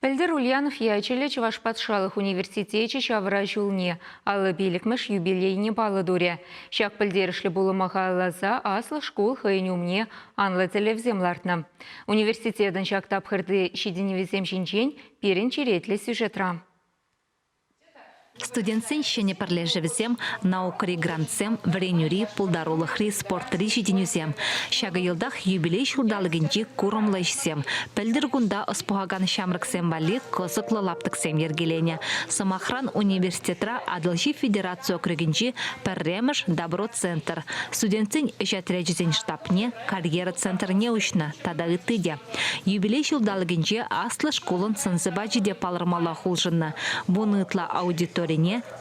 Пӗлтӗр Ульянов ячӗллӗ Чӑваш патшалӑх университечӗ ҫавра ҫулне 55-мӗш юбилейне паллӑ турӗ. Ҫак пӗлтерӗшлӗ пулӑма халалласа аслӑ шкул хӑйӗн умне анлӑ тӗллевсем лартнӑ. Университетӑн ҫак тапхӑрти ҫитӗнӗвӗсем ҫинчен пирӗн черетлӗ сюжетра. Студентсен ҫӗнӗ пӗрлешӗвӗсем, наукӑри грантсем, вӗренӳри, пултарулӑхри, спортри ҫитӗнӳсем. Ҫакӑ йӑлтах юбилей ҫулталӑкӗнчи курӑмлӑ ӗҫсем. Пӗлтӗр кунта ӑс пухакан ҫамрӑксем валли кӑсӑклӑ лаптӑксем йӗркеленӗ. Сӑмахран, университетра Атӑлҫи федераци округӗнчи пӗрремӗш Добро-центр, студентсен ӗҫ отрячӗсен штабне, карьера центрне уҫнӑ тата ытти те. Юбилей ҫулталӑкӗнче аслӑ шкулӑн сӑн-сӑпачӗ те палӑрмаллах улшӑннӑ. Вунӑ ытла аудиторине,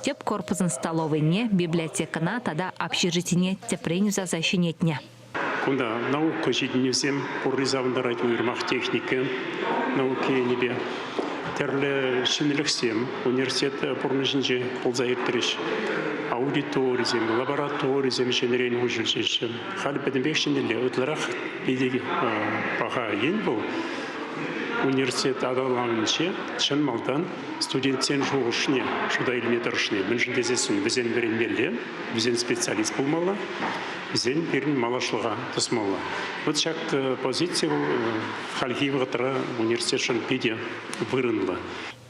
тӗп корпусӑн столовӑйне, библиотекӑна тата общежитине тӗпрен юсаса ҫӗнетнӗ. Кунта наука ҫитӗнӳсем пурри савӑнтарать, уйрӑмах техника науки енӗпе. Тӗрлӗ ҫӗнӗлӗхсем университет пурнӑҫӗнче пулса иртрӗҫ. Аудиторисем, лабораторисем ҫӗнӗрен уҫӑлчӗҫ. Халь пӗтӗмпех ҫӗнӗлле. Ытларах питӗ паха ен вӑл. Университет аталанӑвӗнче чӑн малтан студентсен шухӑшне шута илме тӑрӑшни. Мӗншӗн тесессӗн вӗсен вӗренмелле, вӗсен специалист пулмалла, вӗсен пирӗн малашлӑха тӑсмалла. Вот ҫак позици вӑл хальхи вӑхӑтра университетшӑн питӗ вырӑнлӑ.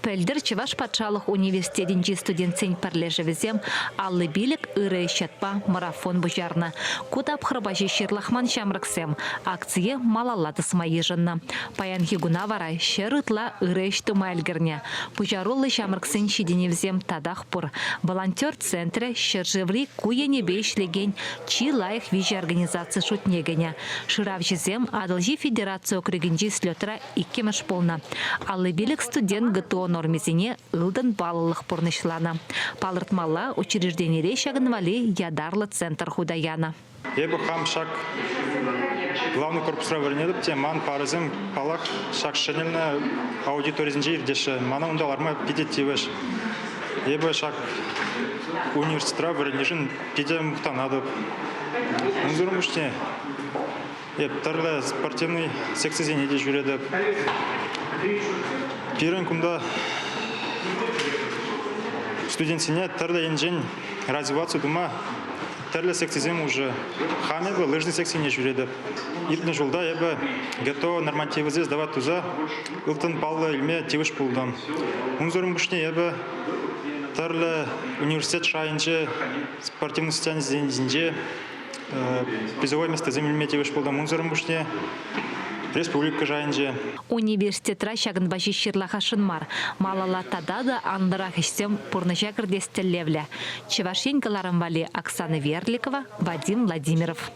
Пӗлтӗр Чӑваш патшалӑх университетӗнчи студентсен пӗрлешӗвӗсем 55 ырӑ ӗҫ ятпа марафон пуҫарнӑ. Ку тапхӑрпа ҫеҫ ҫырлахман ҫамрӑксем акцие малалла тӑсма йышӑннӑ. Паянхи куна вара ҫӗр ытла ырӑ ӗҫ тума ӗлкӗрнӗ. Пуҫаруллӑ ҫамрӑксен ҫитӗнӗвӗсем татах пур. Волонтер центрӗ ҫӗршыври ку енӗпе ӗҫлекен чи лайӑх виҫӗ организаци шутне кӗнӗ. Шыравҫӑсем Атӑлҫи федераци округӗнчи слетра иккӗмӗш пулнӑ. 55 студент ГТО нормисене ылтӑн паллӑлӑх пурнӑҫланӑ. Палӑртмалла, учрежденире ҫакӑн валли ятарлӑ центр хута янӑ. Эпӗ хам ҫак главный корпусра вӗренетӗп те, ман парӑсем, паллах, ҫак ҫӗнелнӗ аудиторисенче иртеҫҫӗ. Мана унта ларма питӗ тивӗҫ. Эпӗ ҫак университетра вӗреннӗшӗн питӗ мухтанатӑп. Унсӑрӑн пуҫне Эп тӗрлӗ спортивный секцисене те ҫӳретӗп. Пирӗн кунта студентсене тӗрлӗ енчен развиваться тума тӗрлӗ секцисем уже. Хам эпӗ лыжный секцине ҫӳретӗп. Иртнӗ ҫулта эпӗ ГТО нормативӗсем сдавать туса ылтӑн паллӑ илме тивӗҫ пултӑм. Унсӑрӑн пуҫне эпӗ тӗрлӗ университет шайӗнче спортивный состязанисенче призовой местӑсем илме тивӗҫ пултӑм. Унсӑрӑн пуҫне республика шайӗнче. Университетра ҫакӑнпа ҫеҫ ҫырлахасшӑн мар. Малалла тата та анлӑрах ӗҫсем пурнӑҫа кӗртес тӗллевлӗ. Чӑваш Ен кӑларӑм валли Оксана Верликова, Вадим Владимиров.